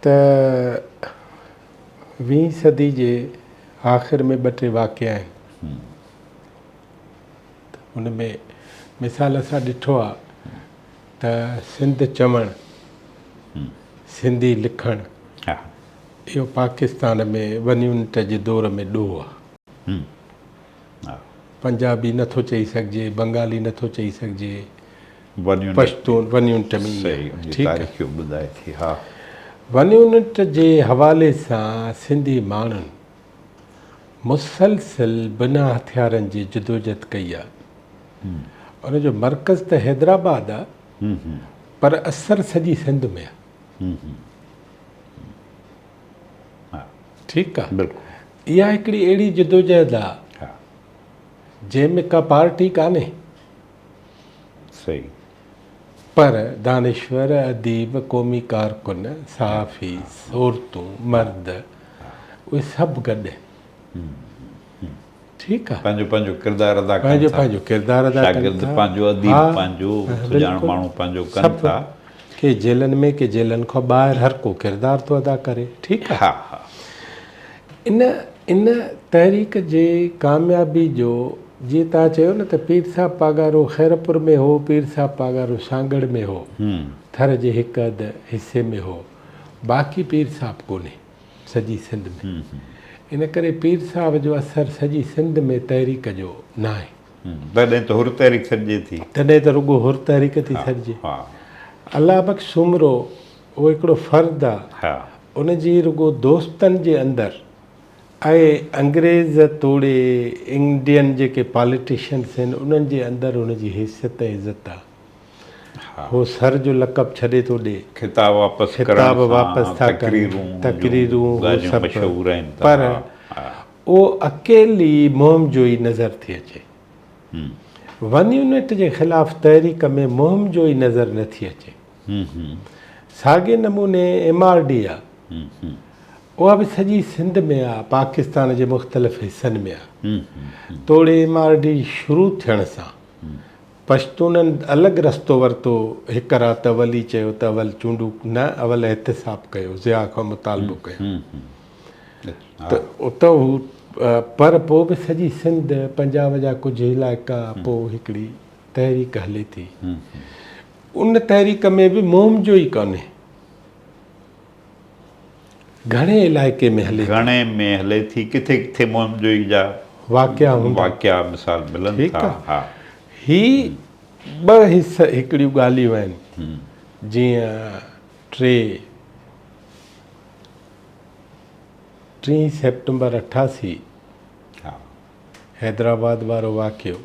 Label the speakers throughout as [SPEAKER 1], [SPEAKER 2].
[SPEAKER 1] ته ويهين صدي جي آخر ۾ ٻه ٽي واقعا آهن ته ان ۾ مثال اسان ڏٺو آهي ته سنڌ چوڻ، سنڌي لکڻ اهو پاڪستان ۾ ون يونٽ جي دور ۾ ڏوهه آهي. پنجابي نٿو چئي سگهجي، بنگالي نٿو چئي سگهجي، پشتون ون يونٽ ۾ ئي آهي. ٺيڪ آهي. ون يونٽ جي حوالي سان سنڌي ماڻهن مسلسل بنا هٿيارن جي جدوجھد ڪئي آهي. ان جو مرڪز ته حيدرآباد آهي پر اثر سڄي سنڌ ۾ آهي. ٺيڪ آ اها هڪڙي اهڙي جدوجهد آ جنهن ۾ ڪا پارٽي ڪانهي.
[SPEAKER 2] صحيح.
[SPEAKER 1] پر دانشور، اديب، قومي ڪارڪن، صحافي، عورتون، مرد اهي سڀ گڏ آهن. ٺيڪ آ.
[SPEAKER 2] پنهنجو پنهنجو ڪردار ادا ڪن ٿا.
[SPEAKER 1] پنهنجو پنهنجو ڪردار ادا ڪن ٿا.
[SPEAKER 2] شاگرد پنهنجو، اديب پنهنجو، سڄاڻ ماڻهو پنهنجو ڪن ٿا.
[SPEAKER 1] ڪي جيلن ۾ ڪي جيلن کان ٻاهر هر ڪو ڪردار ٿو ادا ڪري. ٺيڪ آ.
[SPEAKER 2] ها ها.
[SPEAKER 1] ان ان تحريڪ جي ڪاميابي جو جيئن توهان چيو نه ته پير صاحب پاڳارو خيرپور ۾ هو، پير صاحب پاڳارو سانگهڙ ۾ هو، ٿر جي هڪ اڌ حصي ۾ هو، باقي پير صاحب ڪونهي. سڄي سنڌ ۾. ان ڪري پير صاحب جو اثر سڄي سنڌ ۾ تحريڪ جو ناهي.
[SPEAKER 2] تڏهن ته حر تحريڪ سڏجي ٿي.
[SPEAKER 1] تڏهن ته رڳو حر تحريڪ ٿي سڏجي. الله بخش سومرو اهو هڪڙو فرد آ، ان جي رڳو دوستن جي اندر ۽ انگريز توڙي انڊين جيڪي پاليٽيشنس آهن انهن جي اندر هن جي حيثيت ۽ عزت آ. هو سر جو لقب ڇڏي ٿو ڏي.
[SPEAKER 2] خطاب واپس ڪرڻ
[SPEAKER 1] خطاب واپس
[SPEAKER 2] سان
[SPEAKER 1] ٿا ڪن،
[SPEAKER 2] تقريرون
[SPEAKER 1] تقريرون
[SPEAKER 2] جون
[SPEAKER 1] هو
[SPEAKER 2] ڳالهيون
[SPEAKER 1] سڀ
[SPEAKER 2] مشهور آهن ته
[SPEAKER 1] پر
[SPEAKER 2] ها ها.
[SPEAKER 1] اهو اڪيلي مهم جوئي نظر ٿي اچي. ون يونٽ جي خلاف تحريڪ ۾ مهم جوئي نظر نه ٿي اچي. ساڳئي نموني ايم آر ڊي آ اها به سڄي سنڌ ۾ آ، پاڪستان جي مختلف حصن ۾ آ. توڙي ايم آر ڊي شروع ٿيڻ سان پشتونن الڳ رستو ورتو، هڪ رات اول ئي چيو ته اول چونڊون نه اول احتساب ڪيو، ضياء کان مطالبو ڪيو ته اتان هو پر پوء به سڄي سنڌ، پنجاب جا ڪجهه علائقا پوء هڪڙي تحريڪ هلي ٿي، ان تحريڪ ۾ به مهم جو ئي ڪونهي. گهڻي علائقي ۾ هلي ٿي.
[SPEAKER 2] گهڻي ۾ هلي ٿي، ڪٿي ڪٿي مهم جوئي جا
[SPEAKER 1] واقعا هوندا.
[SPEAKER 2] واقعا مثال ملن
[SPEAKER 1] ٺيڪ
[SPEAKER 2] ٿا.
[SPEAKER 1] آ.
[SPEAKER 2] ها.
[SPEAKER 1] هي ٻه حصه هڪڙيون ڳالهيون آهن جيئن ٽي ٽين سيپٽمبر 88
[SPEAKER 2] ها.
[SPEAKER 1] حيدرآباد وارو واقعو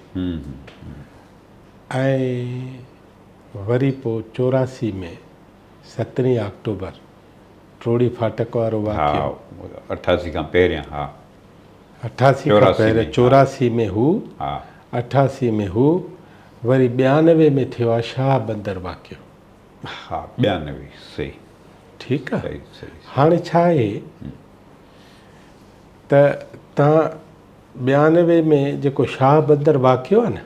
[SPEAKER 1] ۽ وري پوء 84 ۾ سترهين آڪٽوبر ٽوڙي ڦاٽڪ وارو واقعو.
[SPEAKER 2] ها 88 کان پهريان ها.
[SPEAKER 1] 88 کان پهريان 84 ۾ هو.
[SPEAKER 2] ها.
[SPEAKER 1] 88 ۾ هو وري 92 ۾ ٿيو آ شاهه بندر واقعو.
[SPEAKER 2] ها 92 صحيح.
[SPEAKER 1] ٺيڪ آ.
[SPEAKER 2] صحيح صحيح.
[SPEAKER 1] هاڻي ڇا آهي ته تان 92 ۾ جيڪو شاهه بندر واقعو آ نه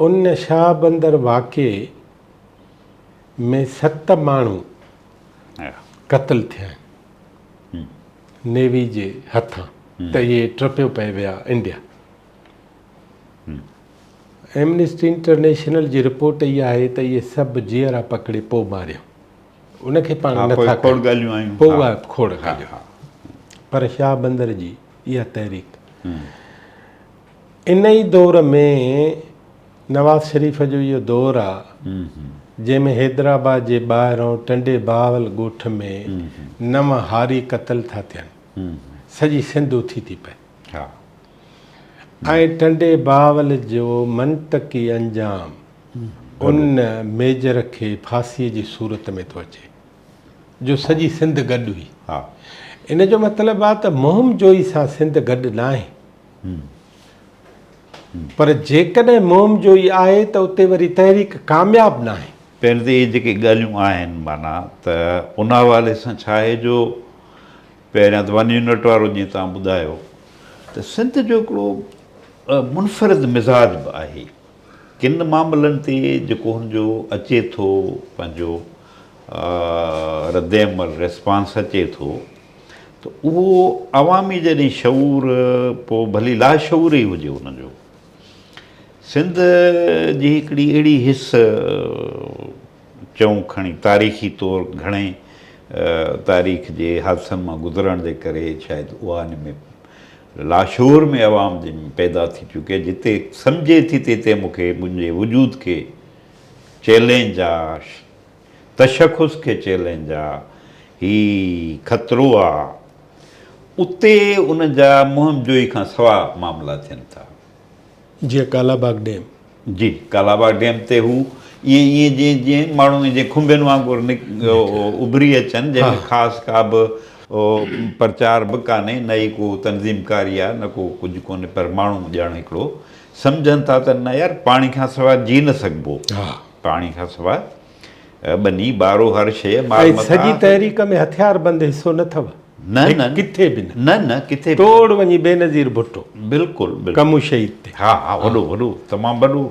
[SPEAKER 1] ان شاهه بندر واقعي ۾ ست ماڻهو قتل ٿيا آهن نيوي جي هٿان ته اهي ٽپيو پئي ويا انڊيا. ايمنسٽي انٽرنيشنل جي رپورٽ اها آهي ته اهي سڀ جيئرا پڪڙي پوء ماريو. ان کي پاڻ نٿا ڪيون. پوء اها کوڙ ڳالهيون. پر شاهه بندر جي اها تحريڪ ان ئي دور ۾ نواز شريف جو اهو دور آ جنهن ۾ حيدرآباد جي ٻاهرئون ٽنڊي بهاول ڳوٺ ۾ نو هاري قتل ٿا ٿين. سڄي سنڌ اٿي ٿي پئي. ۽ ٽنڊي بهاول جو منطقي انجام ان ميجر کي ڦاسيء جي صورت ۾ ٿو اچي جو سڄي سنڌ گڏ هئي. ان جو مطلب آ ته مهم جوئي سان سنڌ گڏ ناهي. پر جيڪڏهن مهم جوئي آهي ته اتي وري تحريڪ ڪامياب ناهي.
[SPEAKER 2] پهرين ته اهي جيڪي ڳالهيون آهن معنيٰ ته ان حوالي سان ڇا آهي جو پهريان ته ون يونٽ وارو جيئن توهان ٻڌايو ته سنڌ جو هڪڙو منفرد مزاج به آهي ڪن معاملن تي جيڪو هن جو اچي ٿو پنهنجو ردعمل، Response، اچي ٿو ته اهو عوامي جڏهن شعور پوء ڀلي لاشعور ئي هجي ان جو سنڌ جي هڪڙي اهڙي حس چئون کڻي تاريخي طور گهڻي تاريخ جي حادثن مان گذرڻ جي ڪري شايد اها ان ۾ لاشعور ۾ عوام جي ۾ پيدا ٿي چڪي آهي جتي سمجهي ٿي تتي مون کي منهنجي وجود کي چئلينج آ تشخص کي چئلينج آ هي خطرو آ اتي ان جا مهم جوئي کان سوا معاملا ٿين ٿا.
[SPEAKER 1] جيئن ڪالاباغ ڊيم.
[SPEAKER 2] جي ڪالاباغ ڊيم تي هو ائين ائين جيئن جيئن ماڻهو جيئن کنڀين وانگر اڀري اچن جنهن ۾ خاص ڪا به پرچار به ڪانهي نه ئي ڪو تنظيم ڪاري آهي نه ڪو ڪجهه ڪونهي پر ماڻهو ڄڻ هڪڙو سمجهن ٿا ته نه يار پاڻي کان سواء جي نه سگهبو پاڻي کان سواء ٻني ٻارو هر شيء مال
[SPEAKER 1] متاع. سڄي تحريڪ ۾ هٿيار بند حصو نه اٿو.
[SPEAKER 2] نه نه
[SPEAKER 1] ڪٿي به
[SPEAKER 2] نه. نه نه ڪٿي
[SPEAKER 1] به. توڙ وڃي بينظير ڀٽو.
[SPEAKER 2] بلڪل بلڪل.
[SPEAKER 1] ڪمو شهيد تي.
[SPEAKER 2] ها ها وڏو وڏو تمام وڏو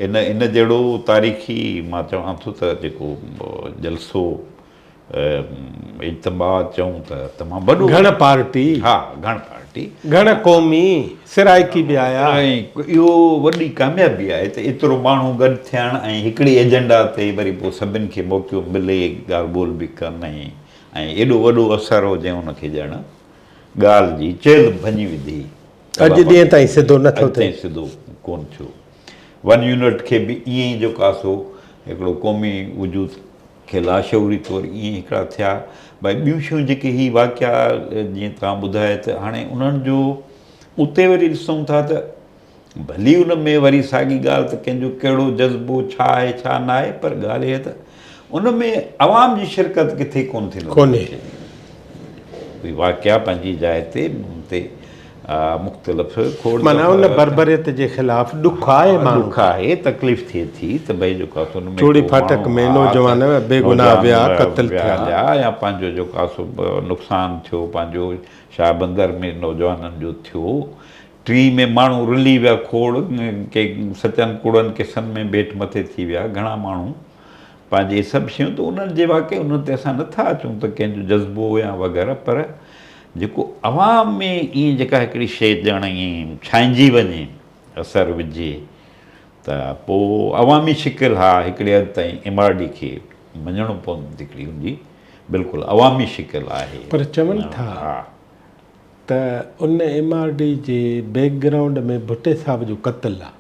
[SPEAKER 2] ان ان جهڙو تاريخي مان چوان ٿو ته جيڪو جلسو اجتماع چئون ته تمام وڏو.
[SPEAKER 1] گهڻ پارٽي.
[SPEAKER 2] ها گهڻ پارٽي.
[SPEAKER 1] گهڻ قومي سرائيڪي به آيا.
[SPEAKER 2] ۽ اهو وڏي ڪاميابي آهي ته ايترو ماڻهو گڏ ٿيڻ ۽ هڪڙي ايجنڊا تي وري پوء سڀن کي موقعو ملي ڳالهه ٻولهه به ڪن ۽ ۽ ايڏو وڏو اثر هو جنهن ان کي ڄڻ ڳالهه جي چيلهه ڀڃي وڌي.
[SPEAKER 1] اڄ ڏينهن تائين سڌو نه ٿو
[SPEAKER 2] ٿئي. اڄ تائين سڌو ڪونه ٿيو. ون يونٽ کي به ائين ئي جيڪو آهي سو هڪڙو قومي وجود کي لاشعوري طور ائين هڪڙا ٿيا. ڀائي ٻيون شيون جيڪي هي واقعا جيئن توهان ٻڌايا ته هاڻي انهن جو اتي وري ڏسون ٿا ته ڀلي ان ۾ وري ساڳي ڳالهه ته ڪنهن جو ڪهڙو جذبو ڇا آهي ڇا نه آهي پر ڳالهه هيء ته ان ۾ عوام جي شرڪت ڪٿي ڪونه ٿي نظر اچي. اهي واقعا پنهنجي جاء تي ان تي مختلف کوڙ
[SPEAKER 1] دفعا معنيٰ ان بربريت جي خلاف ڏک آهي ماڻهن
[SPEAKER 2] کي. ڏک آهي تڪليف ٿئي ٿي ته ڀئي جيڪو آهي سو ان ۾
[SPEAKER 1] چوڙي ڦاٽڪ ۾ نوجوان بيگناهه ويا قتل ٿيا.
[SPEAKER 2] يا پنهنجو جيڪو آهي سو نقصان ٿيو پنهنجو شاهه بندر ۾ نوجوانن جو ٿيو ٽي ۾ ماڻهو رلي ويا کوڙ ڪي سچن ڪوڙن قصن ۾ بيٺ مٿي ٿي ويا گهڻا ماڻهو پنهنجي سڀ شيون ته انهن جي واقعي انهن تي اسان نٿا اچون ته ڪنهن جو جذبو يا وغيره پر جيڪو عوام ۾ ائين جيڪا هڪڙي شيء ڄڻ ائين ڇائنجي وڃي اثر وجهي ته پوء عوامي شڪل ها هڪڙي حد تائين ايم آر ڊي کي مڃڻو پوندو ته هڪڙي ان جي بلڪل عوامي شڪل آهي
[SPEAKER 1] پر چون ٿا ته ان ايم آر ڊي جي بيڪ گرائونڊ ۾ ڀٽي صاحب جو قتل آ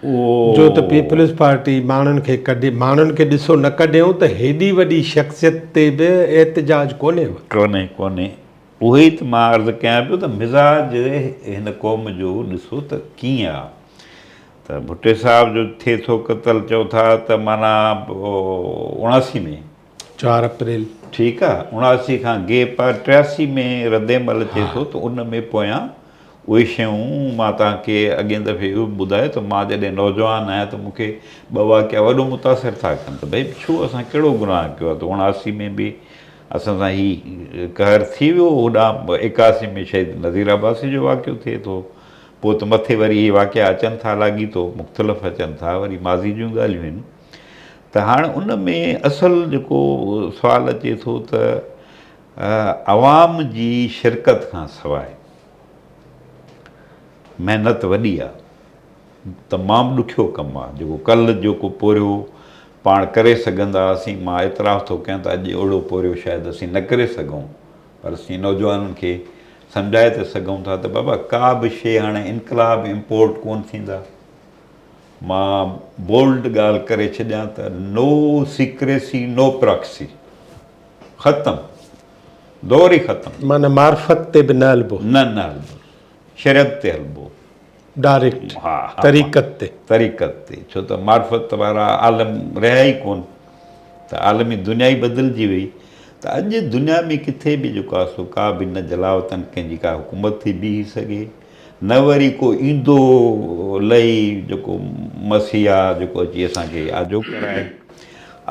[SPEAKER 1] جو ته پيپلز پارٽي ماڻهن کي ڪڍي ماڻهن کي ڏسو نه ڪڍيون ته هيڏي وڏي شخصيت تي به احتجاج ڪونهي هو.
[SPEAKER 2] ڪونهي ڪونهي اهو ئي ته مان عرض ڪيان پيو ته مزاج هن قوم جو ڏسو ته ڪيئن آ ته ڀٽي صاحب جو ٿئي ٿو قتل چئو ٿا ته معنيٰ 79 ۾.
[SPEAKER 1] 4 اپريل.
[SPEAKER 2] ٺيڪ آ 79 کان گيپ آ 83 ۾ ردعمل اچي ٿو ته ان ۾ پويان اهي شيون مان توهان کي اڳئين دفعي اهو به ٻڌايو ته مان جڏهن نوجوان آهيان ته مون کي ٻه واقعا وڏو متاثر ٿا ڪن ته ڀئي ڇو اسان ڪهڙو گناهه ڪيو آ ته 79 ۾ به اسان سان هي قهر ٿي ويو هوڏانهن 81 ۾ شهيد نذير عباسي جو واقعو ٿئي ٿو پوء ته مٿي وري اهي واقعا اچن ٿا لاڳيتو مختلف اچن ٿا وري ماضي جون ڳالهيون آهن ته هاڻ ان ۾ اصل جيڪو سوال اچي ٿو ته عوام جي شرڪت کان سواء محنت وڏي آ تمام ڏکيو ڪم آ جيڪو ڪلهه جيڪو پورهيو پاڻ ڪري سگهندا هئاسين مان اعتراف ٿو ڪيان ته اڄ اهڙو پورهيو شايد اسين نه ڪري سگهون پر اسين نوجوانن کي سمجهائي ته سگهون ٿا ته بابا ڪا به شيء هاڻي انقلاب امپورٽ ڪونه ٿيندا مان بولڊ ڳالهه ڪري ڇڏيان ته نو سيڪريسي نو پراڪسي ختم دور ئي ختم.
[SPEAKER 1] معنيٰ معرفت تي به نه هلبو.
[SPEAKER 2] نه نه هلبو شريعت تي هلبو.
[SPEAKER 1] ڊائريڪٽ طريقت تي.
[SPEAKER 2] طريقت تي ڇو ته معرفت وارا عالم رهيا ئي ڪون ته عالمي دنيا ئي بدلجي وئي ته اڄ دنيا ۾ ڪٿي به جيڪو آهي سو ڪا به نه جلاوطن ڪنهن جي ڪا حڪومت ٿي بيهي سگهي نه وري ڪو ايندو لهي جيڪو مسيحا جيڪو اچي اسان کي آجو ڪرائي.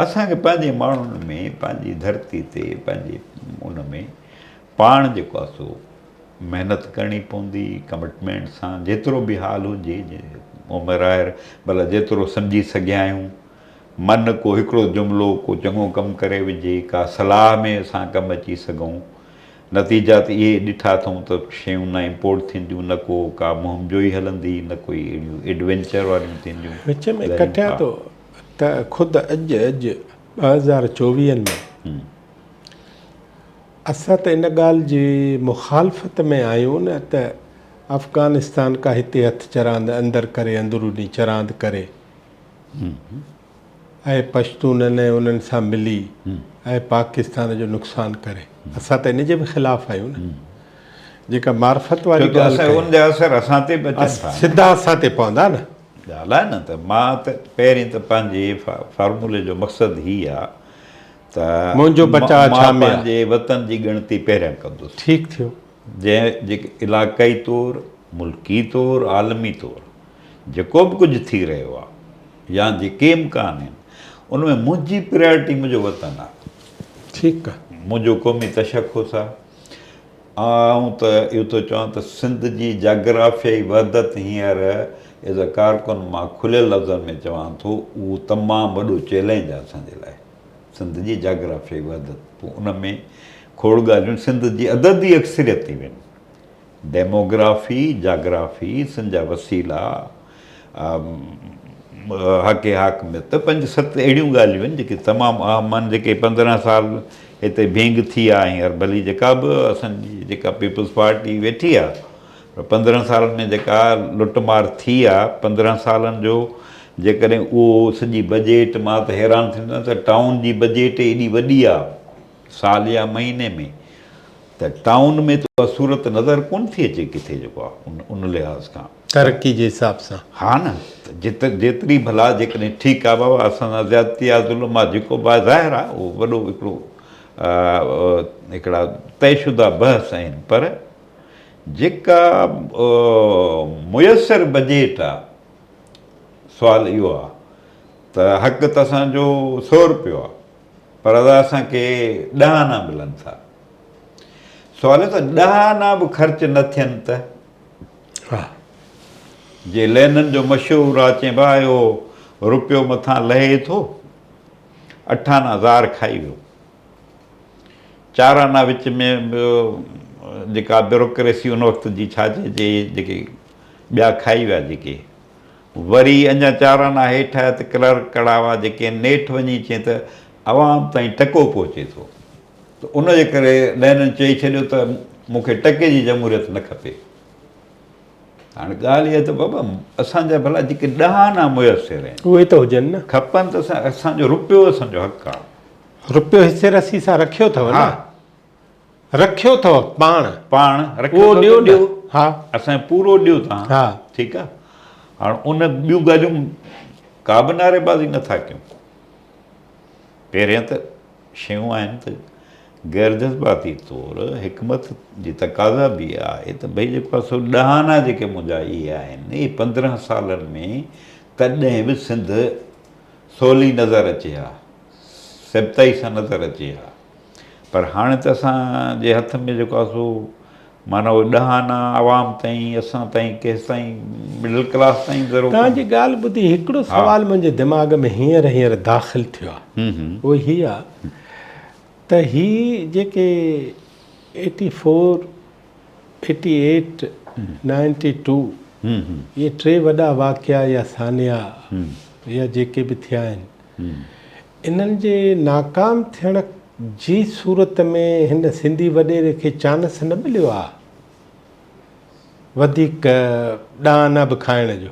[SPEAKER 2] اسان کي پنهنجي ماڻهن ۾ پنهنجي ڌرتي تي پنهنجي ان ۾ پاڻ جيڪو آهي سو محنت ڪرڻي پوندي ڪمٽمينٽ سان جيترو به حال هجي عمر آهر ڀلا جيترو سمجهي سگهيا آهيون من ڪو هڪڙو جملو ڪو چڱو ڪم ڪري وجهي، ڪا صلاح ۾ اسان ڪم اچي سگهون. نتيجا ته اهي ڏٺا اٿئون ته شيون نه امپورٽ ٿينديون، نه ڪو ڪا مهم جوئي هلندي، نه ڪوئي اهڙيون ايڊوينچر واريون ٿينديون.
[SPEAKER 1] وچ ۾ ڪٽيان ٿو ته خود اڄ اڄ 2024 ۾ اسان ته ان ڳالهه جي مخالفت ۾ آهيون نه ته افغانستان ڪا هتي هٿ چراند اندر ڪري اندروني چراند ڪري ۽ پشتونن ۽ انهن سان ملي ۽ پاڪستان جو نقصان ڪري. اسان ته ان جي به خلاف آهيون نه. جيڪا معرفت واري ڳالهه ڪئي.
[SPEAKER 2] ان جا اثر اسان تي به اچن ٿا.
[SPEAKER 1] سڌا اسان تي پوندا نه.
[SPEAKER 2] ڳالهه آهي نه ته مان ته پهرين ته پنهنجي فارمولي جو مقصد هي آ ته
[SPEAKER 1] منهنجو بچاء ڇا ۾ آ.
[SPEAKER 2] مان پنهنجي وطن جي ڳڻتي پهريان ڪندس.
[SPEAKER 1] ٺيڪ ٿيو.
[SPEAKER 2] جنهن جيڪي علاقائي طور، ملڪي طور، عالمي طور جيڪو به ڪجهه ٿي رهيو آ يا جيڪي امڪان آهن ان ۾ منهنجي پريارٽي منهنجو وطن آ.
[SPEAKER 1] ٺيڪ آ.
[SPEAKER 2] منهنجو قومي تشخص آ. آئون ته اهو ٿو چوان ته سنڌ جي جاگرافيائي وحدت هينئر ايز اي ڪارڪن مان کليل لفظن ۾ چوان ٿو اهو تمام وڏو چئلينج آ اسان جي لاء. سنڌ جي جاگرافيائي وحدت پوء ان ۾ کوڙ ڳالهيون سنڌ جي عددي اڪثريت ٿي وين. ڊيموگرافي، جاگرافي، سنڌ جا وسيلا، حق حاڪميت، پنج ست اهڙيون ڳالهيون آهن جيڪي تمام اهم آهن، جيڪي 15 سال هتي ڀينگ ٿي آ هينئر ڀلي جيڪا به اسان جي جيڪا پيپلز پارٽي ويٺي آ پر 15 سالن ۾ جيڪا لٽ مار ٿي آ 15 سالن جو جيڪڏهن اهو سڄي بجيٽ مان ته حيران ٿيندو آهيان ته ٽائون جي بجيٽ ايڏي وڏي آ سال يا مهيني ۾ ته ٽائون ۾ ته اها صورت نظر ڪونه ٿي اچي ڪٿي جيڪو آ ان لحاظ کان.
[SPEAKER 1] ترقي جي حساب سان.
[SPEAKER 2] ها نه ته جت جيتري ڀلا جيڪڏهن ٺيڪ آ بابا اسان سان زيادتي آ ظلم آ جيڪو به آ ظاهر آ اهو وڏو هڪڙو هڪڙا طئي شده بحث آهن پر جيڪا ميسر بجيٽ آ سوال اهو آ ته حق ته اسان جو سو روپيو آ پر ادا اسان کي ڏهه آنا ملن ٿا. سوال اهو ته ڏهه آنا به خرچ نه ٿين ته؟
[SPEAKER 1] ها.
[SPEAKER 2] جي لينن جو مشهور آ چئين ڀاء اهو روپيو مٿان لهي ٿو، اٺ آنا زار کائي ويو. چار آنا وچ ۾ جيڪا بيوروڪريسي ان وقت جي ڇا چئجي جيڪي ٻيا کائي ويا جيڪي. وري اڃا چار آنا هيٺ آيا ته ڪلارڪ ڪڙاوا جيڪي نيٺ وڃي چين ته عوام تائين ٽڪو پهچي ٿو ته ان جي ڪري لينن چئي ڇڏيو ته مون کي ٽڪي جي جمهوريت نه کپي. هاڻي ڳالهه اها ته بابا اسان جا ڀلا جيڪي ڏهه آنا ميسر آهن.
[SPEAKER 1] اهي ته هجن نه.
[SPEAKER 2] کپن ته اسان جو روپيو اسان جو حق آهي.
[SPEAKER 1] روپيو حصي رسي سان رکيو اٿو نه. رکيو اٿو پاڻ.
[SPEAKER 2] پاڻ رکيو اٿو ته ڏيو. ها. اسان کي پورو ڏيو توهان.
[SPEAKER 1] ها.
[SPEAKER 2] ٺيڪ آ. هاڻ ان ٻيون ڳالهيون ڪا به نعري بازي نه ٿا ڪيون. پهريان ته شيون آهن ته غير جذباتي طور حڪمت جي تقاضا به اها آهي ته ڀئي جيڪو آهي سو ڏهانا جيڪي منهنجا اهي آهن اهي 15 سالن ۾ تڏهن به سنڌ سولي نظر اچي ها، سيبتائي سان نظر اچي ها. پر هاڻي ته اسان جي هٿ ۾ جيڪو آهي سو معنيٰ اهي ڏهه آنا عوام تائين اسان تائين ڪيستائين مڊل ڪلاس تائين ضرور
[SPEAKER 1] توهان جي ڳالهه ٻڌي هڪڙو سوال منهنجي دماغ ۾ هينئر هينئر داخل ٿيو آهي اهو هي آهي ته هي جيڪي 84، 88، 92 اهي ٽي وڏا واقعا يا سانحا يا جيڪي به ٿيا آهن انهن جي ناڪام ٿيڻ جي صورت ۾ هن سنڌي وڏيري کي چانس نه مليو آ وڌيڪ ڏانء به کائڻ جو.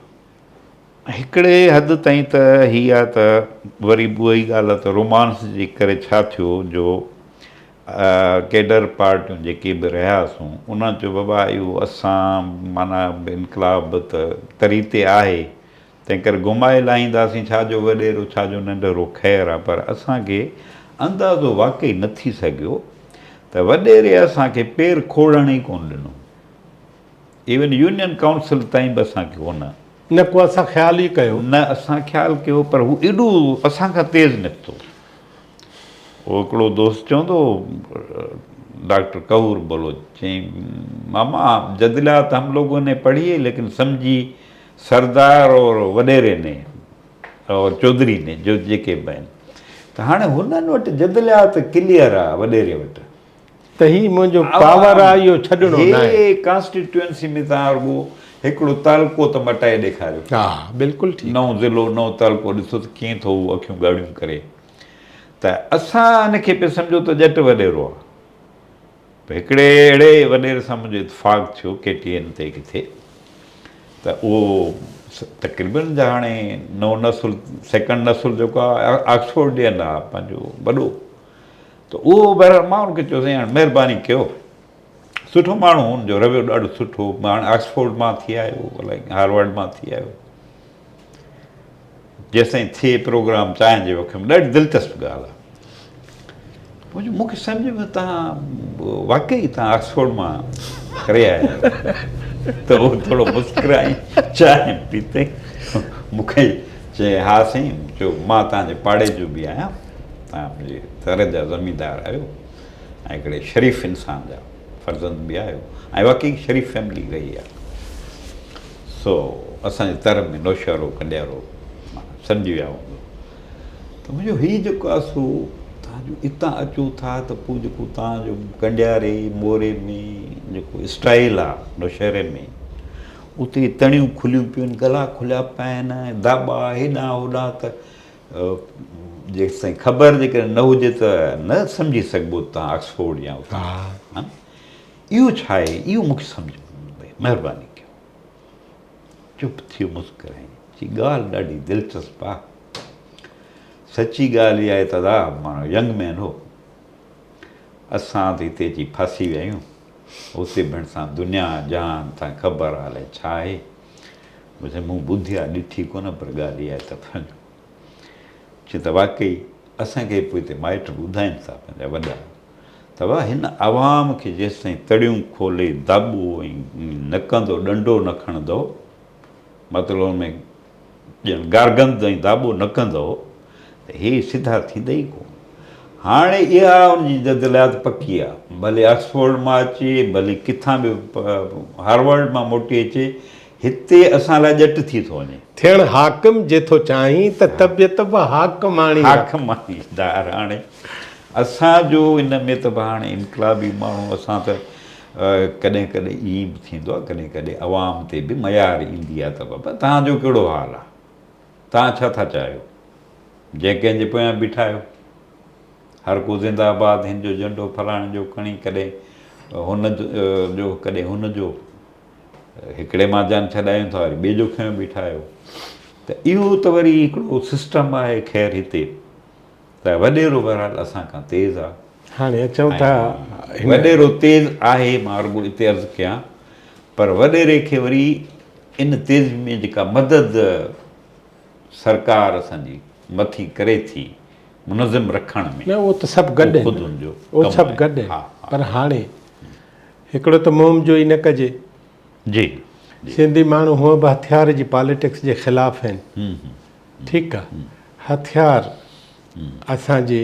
[SPEAKER 2] هڪڙي حد تائين ته هي آ ته وري به اها ئي ڳالهه آ ته رومانس جي ڪري ڇا ٿيو جو ڪيڊر پارٽيون جيڪي به رهياسون انهن چيو بابا اهو اسان معنيٰ انقلاب ته تري تي آهي تنهن ڪري گهمائي لاهينداسين ڇا جو وڏيرو ڇا جو ننڍرو خير آ پر اسان کي اندازو واقعي نه ٿي سگهيو ته وڏيري اسان کي پير کوڙڻ ئي ڪونه ڏنو ايون يونين ڪائونسل تائين به اسان کي ڪونه.
[SPEAKER 1] نه ڪو اسان خيال ئي ڪيو.
[SPEAKER 2] نه اسان خيال ڪيو پر هو ايڏو اسان کان تيز نڪتو. هو هڪڙو دوست چوندو هو ڊاڪٽر ڪهور بلوچ چيائين ماما جدليات هم لوگون ني پڙهي هي ليڪن سمجهي سردار اور وڏيري ني اور چوڌري ني جو جيڪي به آهن ته هاڻي هنن وٽ جدليات ڪليئر آ وڏيري وٽ.
[SPEAKER 1] ته هي منهنجو پاور آ اهو ڇڏڻو ناهي.
[SPEAKER 2] هي ڪانسٽيٽوئنسي ۾ توهان رڳو هڪڙو تعلقو ته مٽائي ڏيکاريو.
[SPEAKER 1] ها بلڪل ٺيڪ.
[SPEAKER 2] نئون ضلعو نئون تعلقو ڏسو ته ڪيئن ٿو هو اکيون ڳاڙهيون ڪري. ته اسان ان کي پئي سمجهو ته ڄٽ وڏيرو آ. هڪڙي اهڙي وڏيري سان منهنجو اتفاق ٿيو ڪي ٽي اين تي ڪٿي ته اهو تقريبن جا هاڻي نئون نسل سيڪنڊ نسل جيڪو آهي آڪسفورڊين آهي پنهنجو وڏو ته اهو بهرحال مان ان کي چيو سائين هاڻي مهرباني ڪيو سٺو ماڻهو هن جو رويو ڏاڍو سٺو هاڻي آڪسفورڊ مان ٿي آيو الائي هارورڊ مان ٿي آيو جيستائين ٿئي پروگرام چانهه جي وقت ۾ ڏاڍي دلچسپ ڳالهه آهي. پوء مون کي سمجهه ۾ توهان واقعي توهان آڪسفورڊ مان ڪري آيا آهيو ته هو ٿورو مسڪرائي چانهه پيتي مون کي چيائين ها سائين چيو مان توهان جي پاڙي جو به آهيان توهان منهنجي تر جا زميندار آهيو ۽ هڪڙي شريف انسان جا فرزند به آهيو ۽ واقعي شريف فيملي رهي آهي سو اسان جي تر ۾ نوشهرو ڪنڊيارو معنيٰ سمجهي ويا هوندو ته منهنجو هي جيڪو آهي سو توهان جو اتان اچو ٿا ته پوء جيڪو توهان جو ڪنڊياري موري ۾ جيڪو اسٽائل آهي نوشهري ۾ اتي تڻيون کليون پيون آهن گلا کليا پيا آهن داٻا هيڏانهن هوڏانهن ته جيستائين خبر جيڪڏهن نه هجي ته نه سمجهي سگهبو ته توهان آڪسفورڊ يا اتان اهو ڇا آهي؟ اهو مون کي سمجهه ۾ نه پئي. مهرباني ڪيو. چپ ٿي مسڪرائين. چي ڳالهه ڏاڍي دلچسپ آ. سچي ڳالهه اها آهي ته ادا ماڻهو ينگ مين هو. اسان ته هتي اچي ڦاسي ويا آهيون. اتي ڀيڻسان دنيا جهان تان خبر آ الائي ڇا آهي. مون ٻڌي آ ڏٺي ڪونه پر ڳالهه اها آهي ته چي ته واقعي اسان کي پوء هتي مائٽ ٻڌائين ٿا پنهنجا وڏا ته وا هن عوام کي جيستائين تڙيون کولي داٻو ۽ نه ڪندو ڏنڊو نه کڻندو مطلب ان ۾ ڄڻ گارگند ۽ داٻو نه ڪندو ته هي سڌا ٿيندا ئي ڪونه. هاڻي اها ان جي جدليات پڪي آ ڀلي آڪسفورڊ مان اچي ڀلي ڪٿان به هارورڊ مان موٽي اچي هتي اسان لاء ڄٽ ٿي ٿو وڃي.
[SPEAKER 1] ٿيڻ حاڪم جي ٿو چاهين ته طبيعت به حاڪماڻي رک.
[SPEAKER 2] حاڪماڻي دار هاڻي اسان جو ان ۾ ته به هاڻي انقلابي ماڻهو اسان ته ڪڏهن ڪڏهن ائين به ٿيندو آهي ڪڏهن ڪڏهن عوام تي به ميار ايندي آهي ته بابا توهان جو ڪهڙو حال آهي توهان ڇا ٿا چاهيو جنهن ڪنهن جي پويان بيٺا آهيو هر ڪو زنده آباد هن جو جهنڊو فلاڻي جو کڻي ڪڏهن هن جو ڪڏهن هن جو هڪڙي مان جان ڇڏايون ٿا وري ٻئي جو کنيو بيٺا آهيو ته اهو ته وري هڪڙو سسٽم آهي خير هتي ته وڏيرو بهرحال اسان کان تيز آ.
[SPEAKER 1] هاڻي اچون ٿا
[SPEAKER 2] هن. وڏيرو تيز آهي مان رڳو اتي عرض ڪيان پر وڏيري کي وري ان تيزي ۾ جيڪا مدد سرڪار اسان جي مٿي ڪري ٿي منظم رکڻ ۾.
[SPEAKER 1] نه اهو ته سڀ گڏ آهن اهو سڀ گڏ آهن پر هاڻي هڪڙو ته مهم جوئي نه ڪجي.
[SPEAKER 2] جي.
[SPEAKER 1] سنڌي ماڻهو هونء به هٿيار جي پاليٽڪس جي خلاف آهن. ٺيڪ آ. هٿيار اسان جي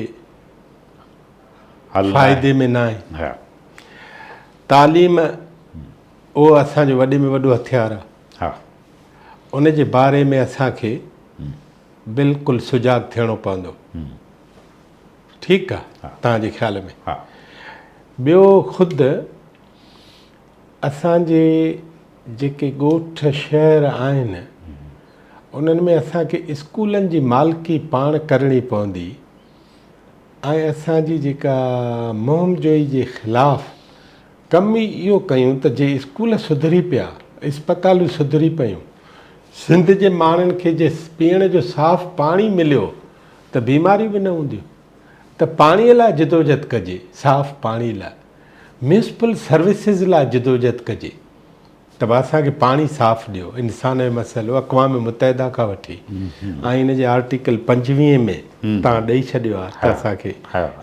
[SPEAKER 1] فائدي ۾ ناهي. تعليم اهو اسان جو وڏي ۾ وڏو هٿيار آ. ان جي باري ۾ اسان کي بلڪل سجاڳ ٿيڻو پوندو. ٺيڪ آ توهان جي خيال ۾. ٻيو خود اسان جي جيڪي ڳوٺ شهر آهن انهن ۾ اسان کي اسڪولن جي مالڪي پاڻ ڪرڻي پوندي ۽ اسان جي جيڪا مهم جوئي جي خلاف ڪم ئي اهو ڪيون ته جي اسڪول سڌري پيا اسپتالون سڌري پيون سنڌ جي ماڻهن کي جي پيئڻ جو صاف پاڻي مليو ته بيماريون به نه هونديون ته پاڻي لاء جدوجھد ڪجي، صاف پاڻي لاء، ميونسپل سروسز لاء جدوجھد ڪجي ته به اسان کي پاڻي صاف ڏيو، انسان جو مسئلو اقوام متحده کان وٺي آئين جي آرٽيڪل 25 ۾ تان ڏئي ڇڏيو آهي ته اسان کي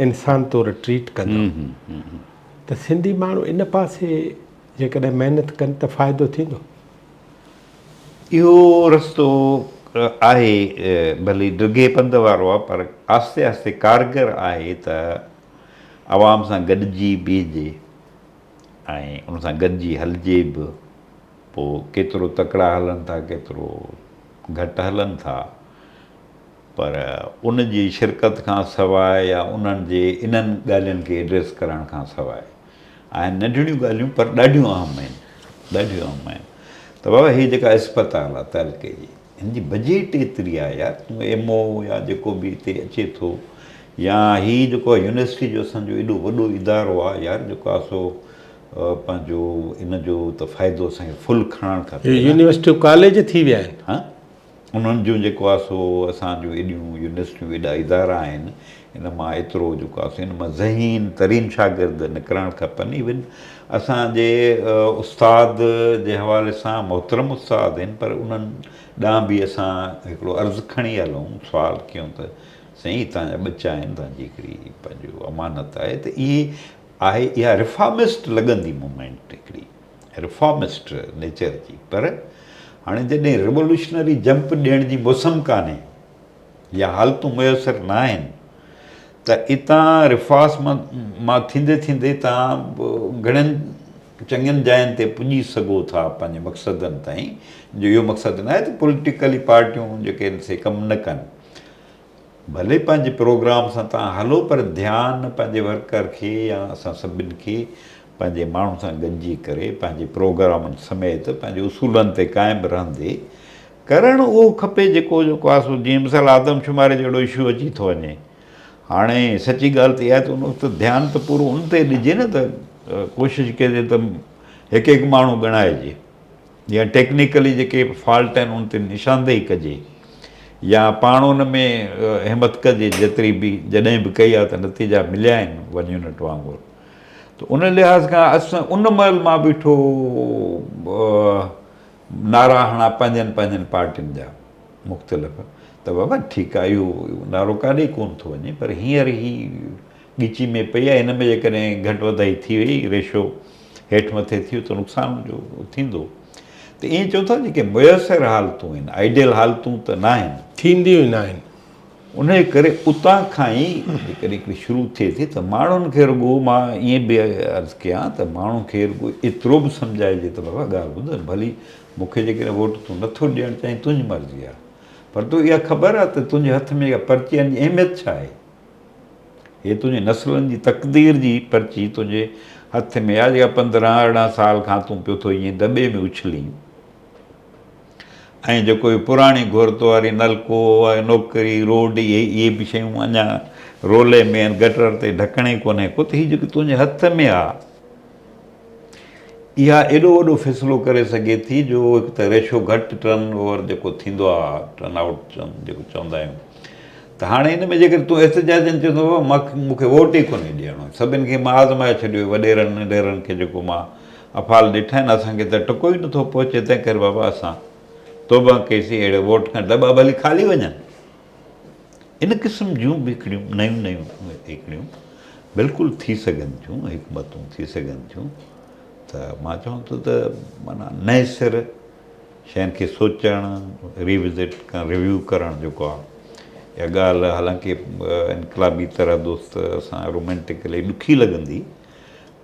[SPEAKER 1] انسان طور ٽريٽ ڪندو ته سنڌي ماڻهو ان پاسي جيڪڏهن محنت ڪن ته فائدو ٿيندو.
[SPEAKER 2] اهو رستو آهي ڀلي ڊگهي پنڌ وارو آهي پر آهستي آهستي ڪارگر آهي ته عوام سان گڏجي بيهجي ۽ ان سان گڏجي هلجي به پوء ڪيترو تڪڙا هلن ٿا ڪيترو گهٽ هلن ٿا. پر ان جي شرڪت کان سواء يا انهن جي انهن ڳالهين کي ايڊريس ڪرڻ کان سواء آهن ننڍڙيون ڳالهيون پر ڏاڍيون اهم آهن ڏاڍيون اهم آهن ته بابا هي جيڪا اسپتال آهي تعلقي جي هن جي بجيٽ ايتري آهي يار تون ايم او يا جيڪو به هتي اچي ٿو يا هي جيڪو يونيورسٽي جو اسان جو ايڏو وڏو ادارو آهي يار جيڪو آهي سو پنهنجو ان جو ته فائدو اسان کي فل کڻڻ کپي
[SPEAKER 1] هي يونيورسٽيون ڪاليج ٿي ويا آهن.
[SPEAKER 2] ها انهن جون جيڪو آهي سو اسان جون ايڏيون يونيورسٽيون ايڏا ادارا آهن ان مان ايترو جيڪو آهي سو ان مان ذهين ترين شاگرد نڪرڻ کپن ايون اسان جي استاد جي حوالي سان محترم استاد آهن پر انهن ڏانهن به اسان هڪڙو عرض کڻي هلون سوال ڪيون ته سائين هي توهان جا ٻچا آهن توهان جي هڪڙي پنهنجو امانت آهي ته اهي آهي اها ريفارمسٽ لڳندي موومينٽ هڪڙي ريفارمسٽ نيچر جي پر هاڻي جڏهن ريولوشنري جمپ ڏيڻ جي موسم ڪانهي يا حالتون ميسر نه آهن ته اتان رفاس مان ٿيندي ٿيندي توهان گهڻين چڱين جاين تي پڄي سگهو ٿا پنهنجي مقصدن تائين جو اهو مقصد نه آهي ته پوليٽيڪلي پارٽيون جيڪي آهن سي ڪم نه ڪن ڀلي پنهنجي پروگرام سان توهان هلو پر ڌيان پنهنجي ورڪر کي يا اسان سڀن کي پنهنجي ماڻهن سان گڏجي ڪري پنهنجي پروگرامن سميت پنهنجي اصولن تي قائم رهندي ڪرڻ اهو کپي جيڪو جيڪو آهي سو جيئن مثال آدمشماري جهڙو اشو اچي ٿو وڃي هاڻي سچي ڳالهه ته اها آهي ته ان وقت ڌيان ته پورو ان تي ڏجي نه ته ڪوشش ڪجي ته هڪ هڪ ماڻهو ڳڻائجي يا ٽيڪنيڪلي جيڪي فالٽ آهن ان تي نشاندهي ڪجي يا پاڻ ان ۾ همت ڪجي جيتري به جڏهن به ڪئي آهي ته نتيجا مليا آهن ون يونٽ وانگر ته ان لحاظ کان اسان ان مهل مان بيٺو نعرا هڻا پنهنجن پنهنجن پارٽين جا مختلف ته بابا ٺيڪ آهي اهو نعرو ڪاڏي ڪونه ٿو وڃي پر هينئر هي ڳچي ۾ پئي آهي هن ۾ جيڪڏهن گهٽ وڌائي ٿي وئي ريشو هيٺ مٿي ٿي ويو ته نقصان جو ٿيندو ته ائين چون ٿا جيڪي ميسر حالتون آهن آئيڊيل حالتون ته ناهن.
[SPEAKER 1] ٿينديون ئي ناهن.
[SPEAKER 2] انهيء ڪري اتان کان ئي جيڪڏهن هڪڙي شروع ٿئي ٿي ته ماڻهن کي رڳو مان ائين به عرض ڪيان ته ماڻهن کي رڳو ايترو به سمجهائجي ته بابا ڳالهه ٻڌ ڀلي مون کي جيڪڏهن ووٽ تون نٿو ڏيڻ چاهين تنهنجي مرضي آهي پر تو اها خبر آهي ته تنهنجي هٿ ۾ اها پرچي آهي ان جي اهميت ڇا آهي؟ هي تنهنجي نسلن جي تقدير جي پرچي تنهنجي هٿ ۾ آهي جيڪا 15 18 سال کان تون پيو ٿو ائين دٻي ۾ اڇلين ۽ جيڪو هي پراڻي گهر تو واري نلڪو ۽ نوڪري روڊ اهي اهي به شيون اڃا رولي ۾ آهن گٽر تي ڍڪڻ ئي ڪونهي ڪو ته هي جيڪي تنهنجي هٿ ۾ آهي اها ايڏو وڏو فيصلو ڪري سگهي ٿي جو هڪ ته ريشو گهٽ ٽرن اوور جيڪو ٿيندو آهي ٽرن آئوٽ جيڪو چوندا آهيون ته هاڻي ان ۾ جيڪڏهن تون احتجاجن چوندو بابا مون کي ووٽ ئي ڪونهي ڏيڻو سڀن کي مان آزمائي ڇڏيو وڏيرن ننڍيرن کي جيڪو مان افعال ڏٺا آهن اسان کي ته ٽڪو ئي نٿو پهچي تنهن ڪري بابا اسان توبه ڪئيسين اهڙي ووٽ کان دٻا ڀلي خالي وڃن ان قسم جون به هڪڙيون نيون نيون هڪڙيون بلڪل ٿي سگهن ٿيون حڪمتون ٿي سگهن ٿيون ته مان چوان ٿو ته معنيٰ نئين سر شين کي سوچڻ ري وزٽ ڪرڻ ريويو ڪرڻ جيڪو آهي اها ڳالهه حالانڪه انقلابي طرح دوست سان رومينٽڪلي ڏکي لڳندي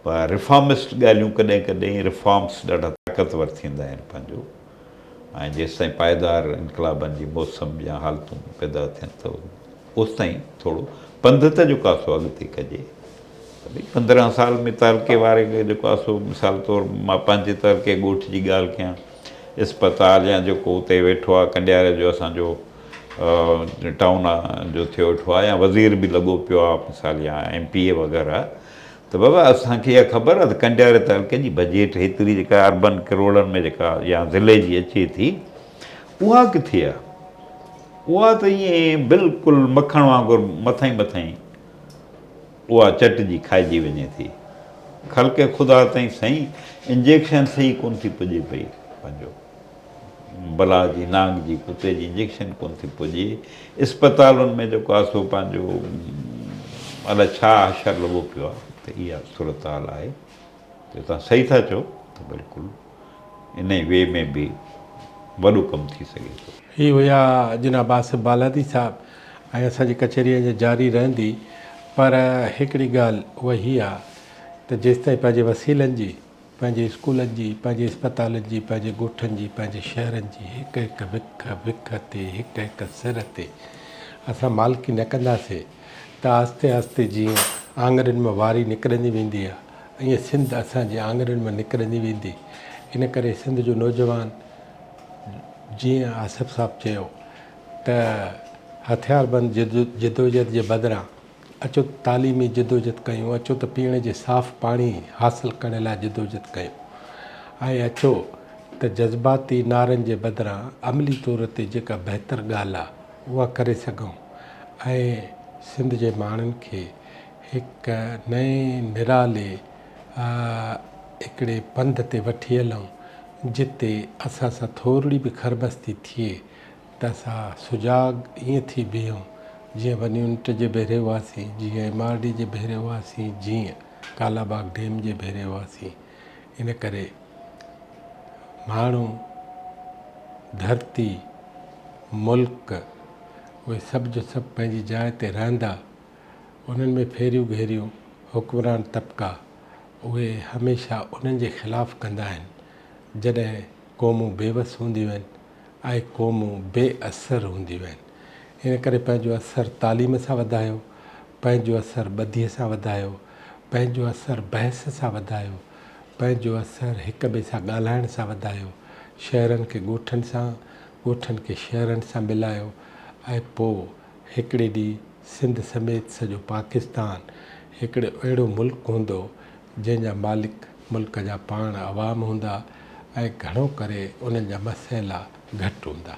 [SPEAKER 2] پر ريفارمسٽ ڳالهيون ڪڏهن ڪڏهن ريفارمس ڏاڍا طاقتور ٿيندا آهن پنهنجو ۽ جيستائين پائيدار انقلابن جي موسم يا حالتون پيدا ٿين ته اوستائين ٿورو پنڌ ته جيڪو آهي سو اڳتي ڪجي ته ڀئي 15 سال ۾ تعلقي واري کي جيڪو آهي سو مثال طور مان پنهنجي تعلقي ڳوٺ جي ڳالهه ڪيان اسپتال يا جيڪو اتي ويٺو آهي ڪنڊياري جو اسان جو ٽائون جو ٿيو ويٺو آهي يا وزير به لڳو پيو آهي مثال يا ايم پي اي وغيره ته بابا اسان کي اها خبر آهي ته ڪنڊياري تعلقي جي بجيٽ هيتري جيڪا اربن ڪروڙن ۾ جيڪا يا ضلعي جي اچي ٿي اها ڪٿي آهي؟ اها ته ائين بلڪل مکڻ وانگر مٿائين مٿائين اها چٽجي کائجي وڃي ٿي. خلق خدا تائين سائين انجيڪشن صحيح ڪونه ٿي پڄي پئي پنهنجو. بلا جي نانگ جي ڪتي جي انجيڪشن ڪونه ٿي پڄي اسپتالن ۾ جيڪو آهي سو پنهنجو الائي ڇا حشر لڳو پيو آهي ته اها صورتحال آهي ته توهان صحيح ٿا چئو ته بلڪل ان وي ۾ به وڏو ڪم ٿي سگهي ٿو.
[SPEAKER 1] هي هيا جناب آصف بالادي صاحب ۽ اسان جي ڪچهري اڃا جاري رهندي پر هڪڙي ڳالهه اها هي آ ته جيستائين پنهنجي وسيلن جي پنهنجي اسڪولن جي، پنهنجي اسپتالن جي، پنهنجي ڳوٺن جي، پنهنجي شهرن جي هڪ هڪ وک وک تي، هڪ هڪ سر تي اسان مالڪي نه ڪنداسين ته آهستي آهستي جيئن آڱرين مان واري نڪرندي ويندي آ ائين سنڌ اسان جي آڱرين مان نڪرندي ويندي. ان ڪري سنڌ جو نوجوان جيئن آصف صاحب چيو ته هٿياربند جدوجهد جي بدران اچو ته تعليمي جدوجھد ڪيون، اچو ته پيئڻ جي صاف پاڻي حاصل ڪرڻ لاء جدوجھد ڪيون ۽ اچو ته جذباتي نعرن جي بدران عملي طور تي جيڪا بهتر ڳالهه آ اها ڪري سگهون ۽ سنڌ جي ماڻهن کي هڪ نئين نرالي هڪڙي پنڌ تي وٺي هلون جتي اسان سان ٿورڙي به خرمستي ٿئي ته اسان سجاڳ ائين ٿي بيهون جيئن ون يونٽ جي ڀيري هئاسين، جيئن ايم آر ڊي جي ڀيري هئاسين، جيئن ڪالا باغ ڊيم جي ڀيري هئاسين. ان ڪري ماڻهو، ڌرتي، ملڪ اهي سڀ جو سڀ پنهنجي جاء تي رهندا. انهن ۾ ڦيريون گهيريون حڪمران طبقا اهي هميشه انهن جي خلاف ڪندا آهن جڏهن قومون بيوس هونديون آهن. ۽ قومون بي اثر هونديون آهن. ان ڪري پنهنجو اثر تعليم سان وڌايو، پنهنجو اثر ٻڌيء سان وڌايو، پنهنجو اثر بحث سان وڌايو، پنهنجو اثر هڪ ٻئي سان ڳالهائڻ سان وڌايو، شهرن کي ڳوٺن سان، ڳوٺن کي شهرن سان ملايو ۽ پوء هڪڙي ڏينهن سنڌ سميت سڄو پاڪستان هڪڙو اهڙو ملڪ هوندو جنهن جا مالڪ ملڪ جا پاڻ عوام هوندا ۽ گهڻو ڪري انهن جا مسئلا گهٽ هوندا.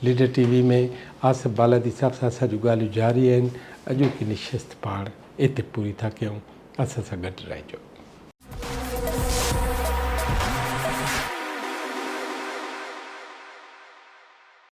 [SPEAKER 1] ليڊر ٽي وي ۾ آصف بالادي صاحب سان اسان جون ڳالهيون جاري آهن. اڄوڪي نشست پاڻ اتي پوري ٿا ڪيون. اسان سان گڏ رهجو.